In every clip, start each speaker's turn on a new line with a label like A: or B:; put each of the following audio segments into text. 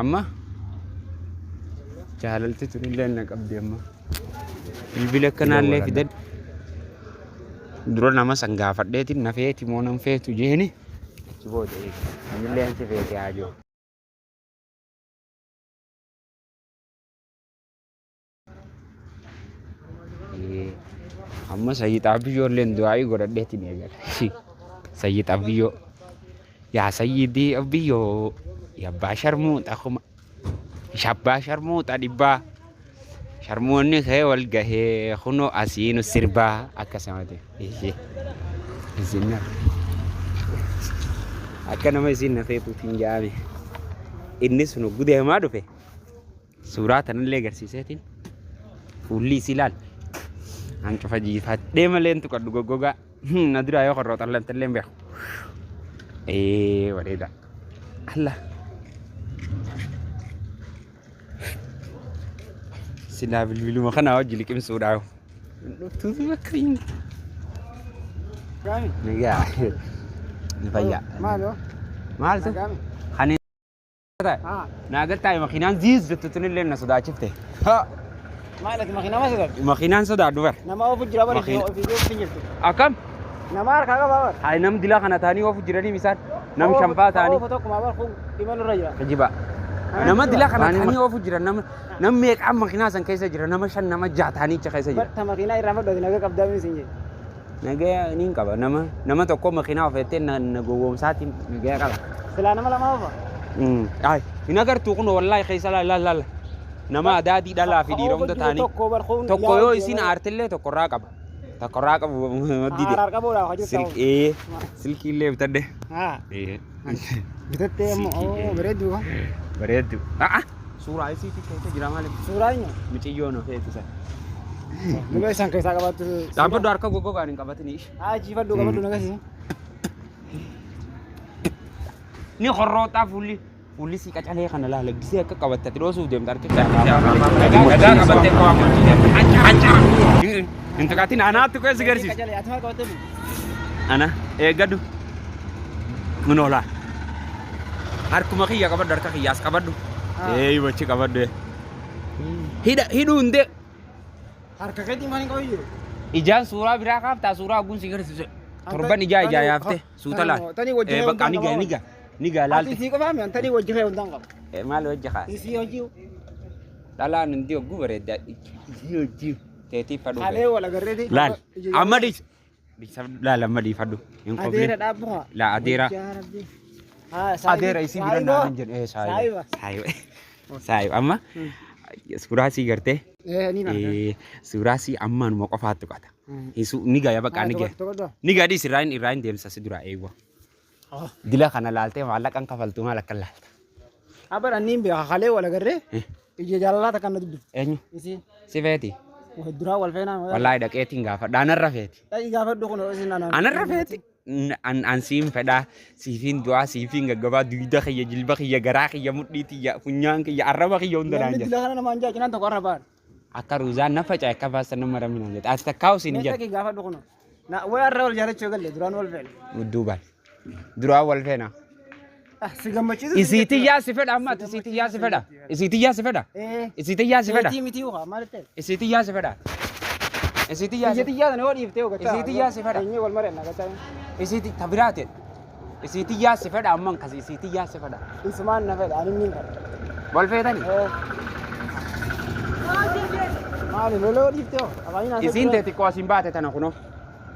A: Amma jaalalti tunillee na qabdi amma. Bilbila akkanaallee fidan dura nama san gaafadheetiin na feeti moo nan feetu jeeni achi booda anillee si feete haajoo. Amma sayyid Abiyyoo illee du'aa'ii godhadheetiin eegala. Sayyid Abiyyoo. Yaa sayyidii Abiyyoo. Yabbaa sharmuuxa kuma. Shabbaa sharmuuxa dhibbaa. Sharmuunni kee wal gahee kunoo asiinu sirbaa akkasumatti. Isin na. Akka nama isin na feetuutiin jaame. Inni sun gudeemaa dhufe. Suuraa tanallee agarsiiseetiin fuulli isii laal. An cufa jiifadhee malee hin tuqadhu goggogaa. Na duraa yoo qorroo xallantallee hin beeku. Ee bareeda. Allah. Silaa bilbiluma kanaa wajji liqimsuudhaaf. Dhuftuutu bakka hin.
B: Gaami.
A: Nagaa. Ni fayyaa.
B: Maaloo?
A: Maaltu?
B: Nagaami.
A: Kan
B: Haa.
A: Naa galtaa'e makiinaan ziiz jettu tunillee na sodaachifte. Ha!
B: Maal ati makiinaa ma sodaattu?
A: Makiinaan sodaadhu bar.
B: Nama oofu jira bara
A: Makiina.
B: ofii oofu hin jirtu.
A: Akkam?
B: Nama harkaa qabaa bara.
A: Haa nam dilaa kana ta'anii oofu jiranii misaan. Nam shanfaa ta'anii.
B: Oofu tokkuma bara kun imalurra jira.
A: Kijiba. Nama dilaa kana ta'anii oofu jiran nama nam meeqaan makiinaa san keessa jira nama shan nama jaha ta'anii achi keessa jira.
B: Barta makiinaa irraa fadhu ati naga qabdaa miti siin jedhe.
A: Nagaya niin qaba. Nama nama tokko makiinaa ofeettee na na gowwoomsaatiin nagaya qaba.
B: Silaa nama lama oofa.
A: Ay, hin agartuu kun wallaahi keessa laal laal laal. Nama adaadii dhalaa fi dhiira hunda ta'anii.
B: Tokko bar kun
A: Tokko yoo isin aartillee tokko irraa qaba. Tokko irraa qabu maddii
B: Haaraar qabuudhaaf hojii ta'u.
A: Silkii silkii illee bitadhe.
B: Haa. Bitattee ammoo
A: Silkii.
B: oo bareedduu.
A: Bareeddu. A'a. Suuraa isiitii keessa jira maaliif?
B: Suuraa eenyu?
A: Miciyyoon ofeetu sana.
B: Numa isaan keessaa qabaattu.
A: Dhaabbadhu harka goggogaan hin qabatini.
B: Haa jiifadhu qabadhu nagasi.
A: Ni horrooxaa fuulli. Fuulli sii qacalee kana laala gisee akka qabatte ati dhoosuuf deemta harki Dhagaa qabattee akka waan gochuu deemta. Hin tuqatin anaatti keessa garsiisa.
B: Qacalee ati maal qabattee bultu?
A: Ana eeggadhu. Kun oolaa. Harkuma kiyya qabadhu harka kiyyaas qabadhu. Ee bachi qabadhu. Hidha hidhuu hundee.
B: Harka keetiin maal hin qabu jiru?
A: Ijaan suuraa biraa kaaftaa suuraa ogguun si garsiisu. Torban ijaa ijaa yaaftee suuta laal.
B: Tani wajji
A: Ee bakka ni gaa ni gaa ni gaa
B: Ati
A: laalte.
B: isii qofaa mi? Tani wajji kee hundaan qaba.
A: Ee maal wajji kaase?
B: Isii hojii
A: Dhalaan hundi ogguu bareedda. Isii hojii teetiif fadhuu.
B: halee wal agarreeti.
A: Laal amma dhiis. Laal amma dhiifadhu. Hin
B: Adeera
A: koflin.
B: dhaabbu haa.
A: Laa adeera.
B: Yaa Rabbi. Haa saahiba.
A: Adeera isii bira naan hin jedhu. Ee saahiba.
B: Saahiba.
A: Saahiba. Saahiba amma suuraa sii gartee.
B: Ee ni na.
A: Ee, suuraa sii ammaanuma qofaatti qata. Hisu ni gaya bakka ni gaya.
B: Tokko
A: Ni gadi irraa hin irraa hin deemsa si dura eewwa. Dila kana laaltee maallaqan kafaltu maal akka laalta.
B: Abar anniin beeka halee wal agarree ija jaalalaa takka na dubbifte.
A: Eenyu?
B: Isiin
A: Si feeti?
B: duraa wal feenaa.
A: Wallaahi dhaqeetiin gaafadha. Anarra feeti.
B: Dhaqii gaafadhu kun isin anaan.
A: Anarra feeti. An an siin fedhaa siifiin du'aa siifiin gaggabaa dugda kiyya jilba kiyya garaa kiyya mudhii tiyya funyaan kiyya arraba kiyya hunda naan
B: Namni
A: jedha.
B: dila kana namaan jaa cinaan tokko arra ba'an.
A: Akka ruuzaan na faca'e akka baasan nama ramina jedha. Ati takkaa usiin
B: Mee
A: jedha.
B: dhaqii gaafadhu kun. Na way arra wal jaalachuu galle duraan wal feene.
A: Duubaan. Duraan wal feena.
B: Ah si gammachiisu.
A: Isiitiyyaa si fedha amma ati isiitiyyaa si fedha. Isiitiyyaa si fedha.
B: Eh.
A: Isiitiyyaa si fedha.
B: Keetii miti ukaa maal ta'e?
A: Isiitiyyaa si fedha. Isiitiyyaa
B: Ija
A: si
B: xiyyaa sana yoo dhiiftee hogachaa.
A: Isiitiyyaa si fedha.
B: Eenyee wal mareen nagachaa.
A: Isiiti tabiraate. Isiitiyyaa si fedha amman kasi isiitiyyaa si fedha.
B: Isumaan na fedha ani niin fedha.
A: Wal feetani.
B: Eh. Maali loloo dhiiftee hoo? Afaaniin haasa'u
A: Isiin tee xiqqoo asiin baate tana kunoo.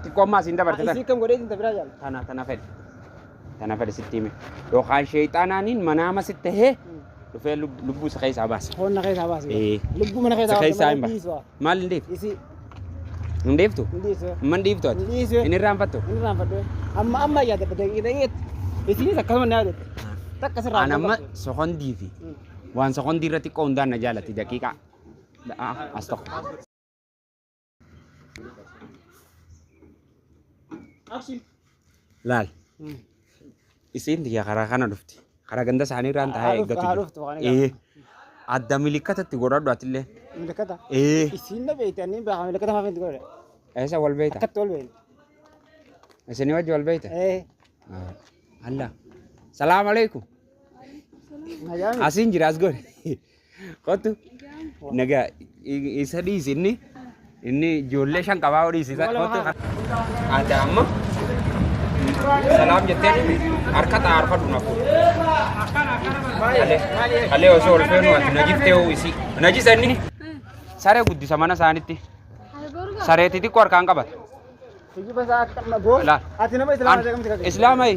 A: Xiqqoo ammaa asiin dabarte
B: Isii
A: tana.
B: kam godhee isin biraa jaalla.
A: Tana tana fedha. Tana fedha sitti hime. Yookaan sheexaanaaniin manaama sitti tahee dhufee lubbuu isa keessaa baasa.
B: Foon na keessaa baasi.
A: Eh.
B: Lubbuu mana
A: Isa
B: keessaa
A: keessaa hin
B: baasi.
A: baasa. Maal hin dhiiftu?
B: Isii
A: Hin dhiiftu?
B: hin dhiisu.
A: Amma hin dhiiftu ati?
B: Hin dhiisu.
A: Hin irraanfattu?
B: Hin irraanfadhu. Amma amma yaadadha daqiiqa daqiiqatti. Isiinis akkasuma na yaadatte. Takka sirraa
A: An amma sokondii fi waan sokondii irra xiqqoo hundaan na jaalatti daqiiqaa. As tokko. Laal. Isiin tiyya karaa kana dhufti. Karaa ganda isaanii irraan taa'ee
B: Haa dhuftu,
A: eeggatu
B: haa
A: jiru.
B: dhuftu, waan
A: Ee. Adda milikkatatti godhadhu atillee.
B: Milikkata.
A: Ee.
B: Isiin na beekte anniin beekaa milikkata maaf hin godhe.
A: Eessa wal beekta?
B: Akkatti wal beekne.
A: Isinii wajji wal beekta?
B: Ee.
A: Allah. Salaam alaikum. Asiin jira as godhe. Kottu. Nagaa isa dhiisi inni. Inni ijoollee shan qabaa dhiisi. Kottu. Ati amma salaam jettee harka xaarfadhu na fuudhu. Kalee osoo ol feenu ati najiftee hoo isii. Najisa inni. Saree guddisa mana isaanitti. Saree xixiqqoo harkaan qabata.
B: Kijiba isaa akka amma boo.
A: Laal.
B: Ati nama islaama jedhamti kakee.
A: Islaamai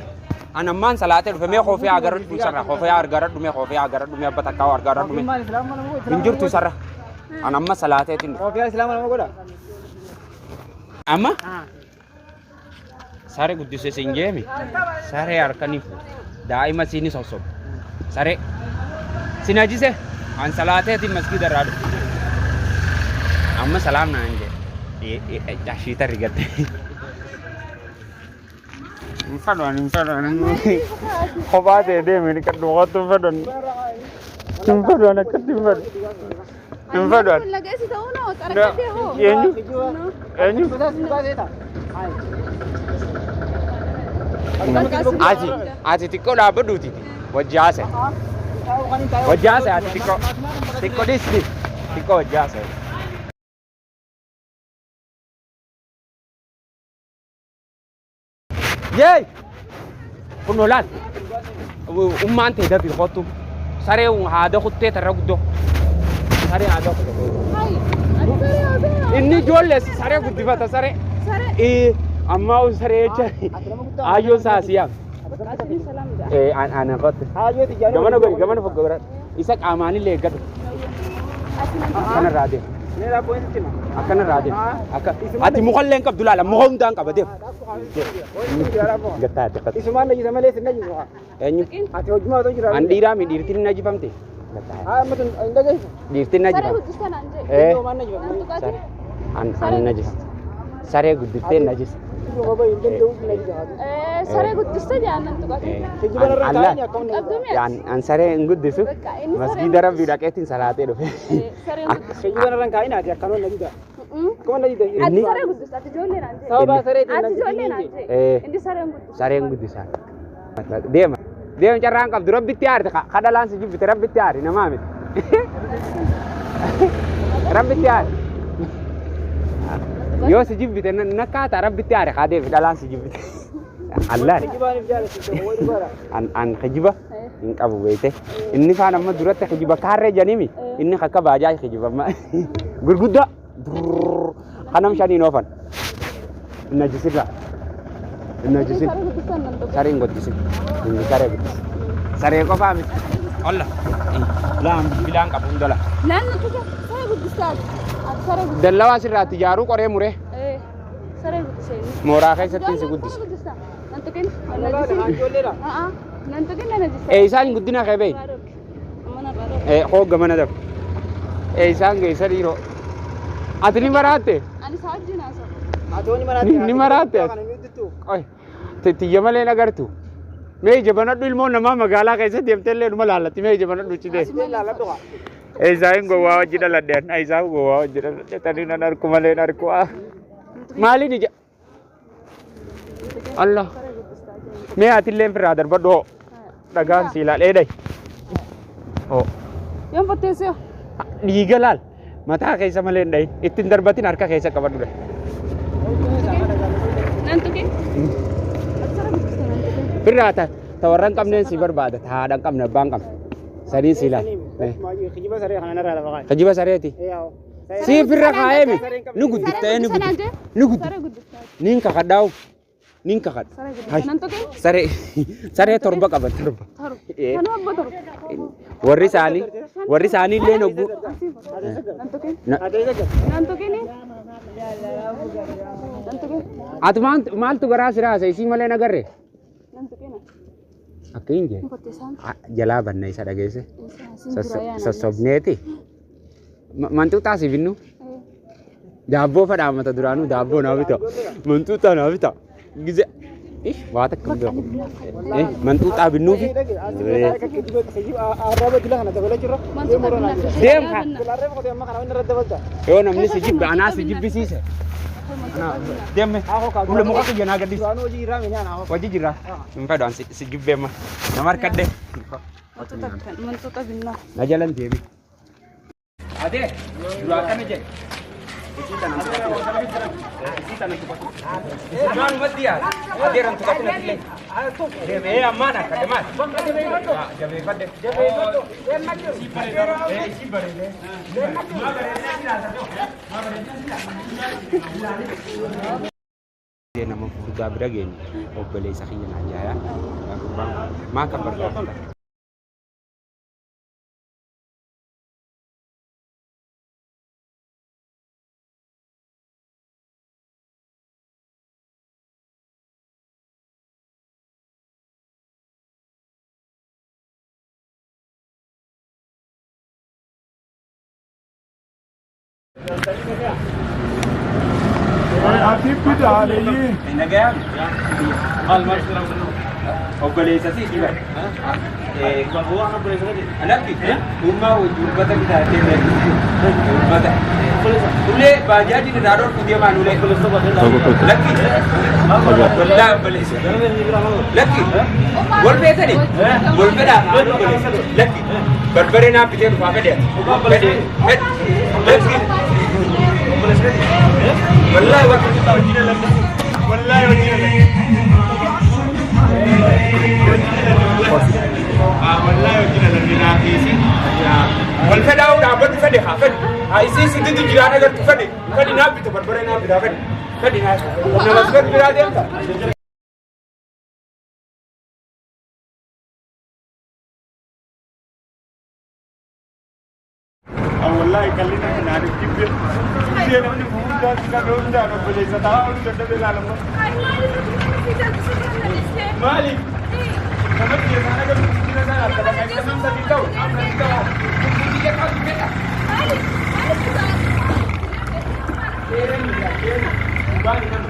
A: an ammaan salaatee dhufe mee koofee agarradhu sarra koofee argaradhu mee koofee agarradhu mee abba takkaa argaradhu mee
B: Mootummaan islaama nama godha.
A: hin jirtu sarra an amma salaateetiin dhufe.
B: Koofiyyaa islaama nama godha.
A: Amma saree guddise siin jeemi saree harkanii fuute daa'ima siini sossobu saree si najise an salaateetiin masgiida irraa dhufe amma salaam naan jee ashiita rigatte. Hin fedhan hin fedhan kophaa ta'e deemi dhiqadhu kottu hin fedhan hin fedhan akkatti hin fedhan hin fedhan.
C: Lageessi ta'uu noo xaraqatee hoo.
A: Eenyu eenyu ati ati xiqqoo dhaabbadhuuti wajji haasa'e wajji haasa'e ati xiqqoo xiqqoo dhiisti xiqqoo wajji haasa'e. Yeey! Kun olaal. Ummaan tee dafi kottu. Saree haada kuttee tarra guddoo. Saree haada kuttee. Inni ijoollee saree guddifata saree. Ee ammaa saree jecha aayyoon isaa asii yaam. Ee ana kottu. Gamana gori gamana foggo bira. Isa qaamaanillee eeggadhu. Akkanarraa deema. Akkanarraa deema. Akka ati mukallee hin qabdu laala muka hundaan qaba deema. Gattaate qatu.
B: Isumaan najisa malee sin najisu.
A: Eenyu?
B: Ati hojumaa otoo jira.
A: An dhiiraa mi dhiirtiin hin najifamte?
B: Haa amma tun hin dhageessu.
A: Dhiirtiin
C: Saree
A: najifamte.
C: guddista naan jedhe.
A: Ee.
B: Homaan najifamte.
A: An an najis. Saree guddiftee najis.
C: Saree guddista jedhan nan tuqate.
B: Kijiba irra taa'anii akkam
C: Qabdu mi'a.
A: An an saree hin guddisu.
C: Bakka inni saree
A: Masgiida rabbii dhaqeetiin salaatee dhufe.
C: Saree guddistu.
B: Kijiba irra kaa'in ati akkanuma najisa. Akkuma najisa.
C: Ati saree guddista ati ijoollee naan jedhe.
B: Sababa sareetiin
C: Ati ijoollee naan
A: Eh.
C: jedhe. Inni saree guddistu.
A: Sareen guddisaa. Deema. Deema carraan qabdu rabbitti aarti kadhalaan si jibbite rabbitti aari namaa miti. Rabbitti aari. Yoo si jibbite nakkaata rabbitti aari haa deebi dhalaan si jibbite. Allaan
B: Kijibaaniif jaalatu wayi dhugaadha.
A: an an kijiba hin qabu beekte. Inni faan amma duratti kijiba kaarree janimi inni akka baajaa kijiba amma gurguddaa kanam shaniin oofan. Najisirraa. Najisin.
C: Saree guddista nan tuqate.
A: Sareen guddisin. Inni saree guddisin. Saree qofaa miti. Olla. Laan bilaan qabu hunda la.
C: Naan nan tuqe saree guddista ati. Ati saree guddista.
A: Dallawaa sirraatti ijaaruu qoree muree
C: Saree guddisa inni.
A: mooraa keessatti si guddisa.
C: Saree guddista. Nan tuqin. Nan
B: Ijoolleedha.
C: Nan tuqin na najisa.
A: Ee isaan guddina kee beeyi.
C: Amma narraa dhorke.
A: Ee hoogga mana dabre. Ee isaan geessa dhiiroo. Ati ni maraatte?
C: Ani isaa wajjin haasa'u.
B: Ati wani maraatti.
A: Ni maraatte ati.
B: Kana ni hojjettu.
A: Qoy. Tiyya malee hin agartu. Mee ija banadhu ilmoon namaa magaalaa keessa deemtee illee numa laallatti mee ija banadhu cidee.
B: Sidee laalladhu kaa.
A: Isaan gowwaa wajji dhaladhe isaan gowwaa wajji dhaladhe tanii nan arku malee hin arku. Maaliin ija? Allah. Mee atillee firraa darbadhu hoo. Dhagaan si ilaal eedhay. Hoo.
C: Yoon fatteessee
A: Dhiiga laal. Mataa keessa malee hin dhahin. Ittiin darbatin harka keessa qabadhu dhahi.
C: nan tuqin. Saree guddista nan tuqin.
A: Firraa ta ta warra hin qabneen si barbaada. Ta haadha hin qabne abbaa hin qabne. Sanii si ilaal.
B: Kijiba saree kana narraa lafa kaa'i.
A: Kijiba sareeti.
B: Ee haa.
A: Si firra kaa'eemi. Ni guddiftee ni guddifte. Ni guddifte.
C: Saree guddista.
A: Niin kakadhaa'u. Niin kakadha.
C: Saree
A: Hai.
C: guddista nan tuqin.
A: Saree saree torba qaban torba.
C: Torba.
A: Ee.
C: Kanuma abba torba.
A: Warri isaanii warri isaanii illee noggu.
C: Nan tuqin.
B: Ati isa gad.
C: Nan tuqin. Nan tuqin.
A: Ati maaltu garaa si raasa isii malee nagarre?
C: Nan tuqin.
A: Akka hin jee.
C: Hin fatteessaan.
A: Jalaa banna isa dhageesse.
C: Siin dura yaana.
A: Sossobneeti. Manxuuxaa siif hinnu. Daabboo fadhaa mata duraanuu daabboo naa bita. Manxuuxaa naa bita. Gize. Ish waa takka hin beeku. Manxuuxaa binnuufi.
B: Arraba dila kana dabalee jirra.
A: Deem kaa.
B: Arraba qotee amma kana inni irra dabalta.
A: Yoo namni si jibbe anaa si jibbisiise. Deemme. Ule muka kiyya naa gadhiisi.
B: Duraanuu hojii irraa miidhaan haa
A: Hojii jirra. Hin fedhu an si jibbeemma. Nama harkadhe.
C: Wantoota binnaa.
A: Na jalan deebi. Adee duraa akkana jedhe. Isii tana isii tana tuqatu. Maalumatti yaada. Adeeran tuqatu na illee. Deemee ammaan akka demaati. Jabeeffadhe. Jabeeffadhu. Isii bareedee. Nama gurguddaa bira geenye obboleessa kiyya naan jaayaa. Gurbaan maa kan barbaadu?
D: Ati bidaalee.
A: Nagayaan. Obboleessa si dhiba. Alakki ummaa urbata bitaatee urbata. Ulee baajaaji irraa dhorku deemaan ulee. Lakki. Wallaa obboleessa. Lakki. Wal beekani? Wal fedhaa obboleessa. Lakki. Barbaree naaf bitee dhufaa fedhe. Fedhe. Fedhe. Lakki. Wallaahi bakka
D: Wallaahi wajjin alamne. Wallaahi wajjin alamne naa fiisi.
A: Wal fedhaa dhaabbatu fedhe haa fedhe. Haa isii si didu jiraan agartu fedhe. Fedhi naaf bita barbaree naaf bitaa fedhe. Fedhi naaf. Nama fedhi biraa deemta.
D: Wallaahi qal'ina kanaan jibbe. Ishee namni hundaan si qabe hundaan obboleessa taa'aa oluu dadhabee ilaalama.
A: Maali? Nama keessaan agartu guddina isaa laata bakka isa nam sadii ta'u nam sadii ta'u. Biyya qabdu fedha. Seera miidhaa seera dhugaan nama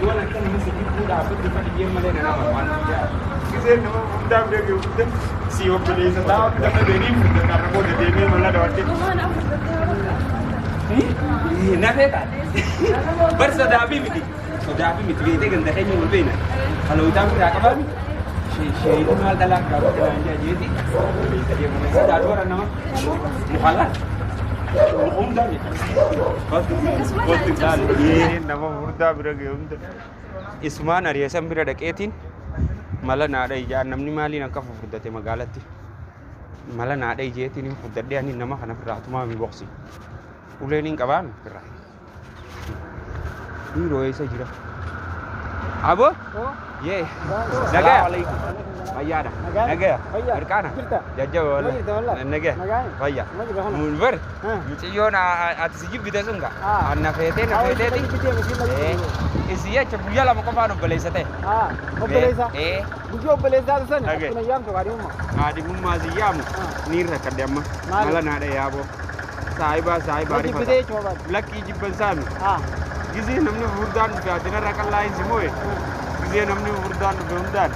A: yoon akka nama si jibbuu dhaabbatu fedhi jee malee na nama waan jaa.
D: Gisee nama hundaan beeku hunda si obboleessa taa'aa oluu dadhabee ni furdata irra booda deemee mala daawwatte.
A: Na feeta. Bar sodaa fi miti. Sodaa fi miti beetee ganda keenya wal beena. Kalootaan biraa qabaami. Sheeyini maal dhalaa gaafate naan jaa jeeti. Sodaa dhoora nama. Mukalaa. Mukumdaa miti. Kottu ilaali.
D: Nama furdaa bira ga'e hunda.
A: Isumaan ari'eessan bira dhaqeetiin mala naadha ijaan namni maaliin akka furdate magaalatti. Mala naadha ijeetiin hin furdadhee ani nama kana firraa tumaa mi boqsi. Uleen hin qabaame firraa. Dhiiroo eessa jira? Abo? Yee. Nagaya. Fayyaadha. Nagaya. Mirqaana. Jajjaba walla. Nagaya. Fayya. Mulbar. Mucayyoon ati si jibbite sun gaa. Anna feetee na feeteeti. Isii jecha guyyaa lama qofaan obboleessa ta'e.
B: Obboleessa. Guyyaa obboleessaa sana
A: Dhagaye.
B: akkuma yaamtu kaadhimummaa.
A: Kaadhimummaa si yaamu ni rakkadde amma.
B: Maali?
A: Mala naadha yaaboo. Saayibaa saayibaa
B: Na jibbitee jechuudha baadhi.
A: Lakkii jibban saami. Gizee namni furdaan dhufe atinarra qallaa hin simooye. Gizee namni furdaan dhufe hundaan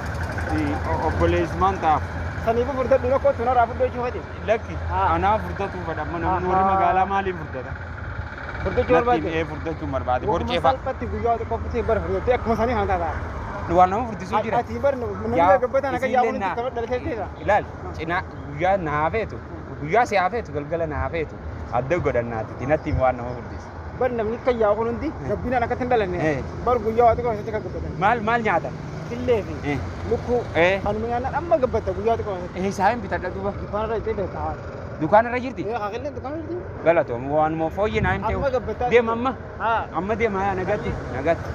A: obboleessumaan ta'aaf.
B: Saniifuu furdadhu rakkoo narraa furdoo jechuu fedhe.
A: Lakki anaa furdatuu fedha amma namni warri magaalaa maaliin furdata?
B: Furdachuu barbaadde?
A: Lakki furdachuun barbaade.
B: Waanuma
A: Borcee fa'a.
B: salphatti guyyaa xiqqoo furtee bara furdattee akkuma sanii kan taata.
A: Waan nama furdisuu jira.
B: Ati bar namni
A: Yaa,
B: gabbataan akka
A: isiillee
B: yaa'uun
A: naa-
B: itti dhalatee keessa.
A: Ilaali cinaa guyyaa naa feetu guyyaa si haa feetu galgala naa feetu adda godhannaati natti waan nama furdisu.
B: Bar namni akka yaa'u kun hundi gabbinaan akkatti hin dhalanne. Bar guyyaa waa xiqqoo keessatti kan gabbatan.
A: Maal maal nyaatan?
B: Killee fi lukkuu kanuma nyaannaan amma gabbatta guyyaa xiqqoo keessatti.
A: Isaa hin bitadha duuba.
B: Dukkaana irra jettee beektaa.
A: Dukkaana irra jirti?
B: Kakilleen dukkaana irra jirti.
A: Galatoom waanuma fooyyee naa hin
B: Amma
A: ta'u.
B: gabbataa.
A: Deema amma. Amma deema yaa nagatti nagatti.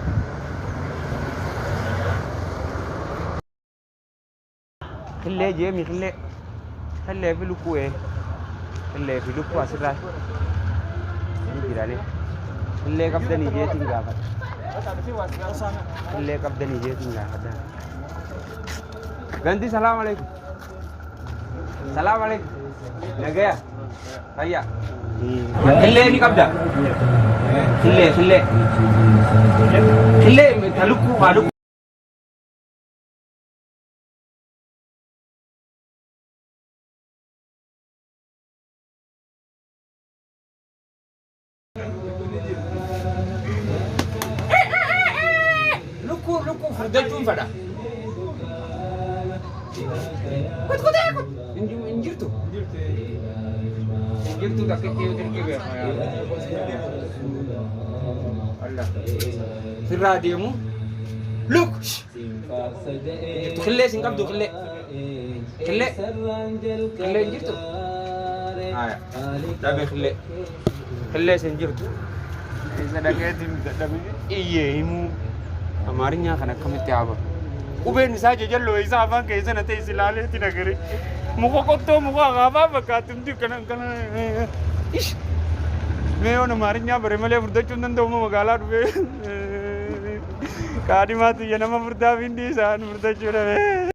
A: Killee jeemi killee. Killee fi lukkuu ee. Killee fi lukkuu asirraa. Ni jiranii. Killee qabdanii jeetiin gaafadha. Killee qabdanii jeetiin gaafadha. Ganti salaam alaikum. Salaam alaikum. Nagaya. Fayyaa. Killee ni qabda. Killee killee. Killee ta lukkuu haa lukkuu. Lukkuu lukkuu furdachuun fedha. Hin jirtu. Hin jirtu takka itti yoo dirqii beekama yaa. Allah. Sirraa deemu. Look. Jirtu qillee sin qabdu qillee. Qillee. Qillee hin jirtu. Haya. Dhabe qillee. Qillee sin jirtu. Isa dhaqeetiin dadhabee iyyee himuu. Amaarinyaa kan akkamitti haaba.
D: Qubeen isaa jajalloo isaa afaan keessa na ta'e silaaleetti nagare. Muka qottoo muka akaafaa fakkaatti hundi kana kana. Ish. Mee yoon amaarinyaa bare malee furdachuu hin danda'u magaalaa dhufee. Kaadhimaa tiyya nama furdaa fi hindi isaan furdachuu dhabe.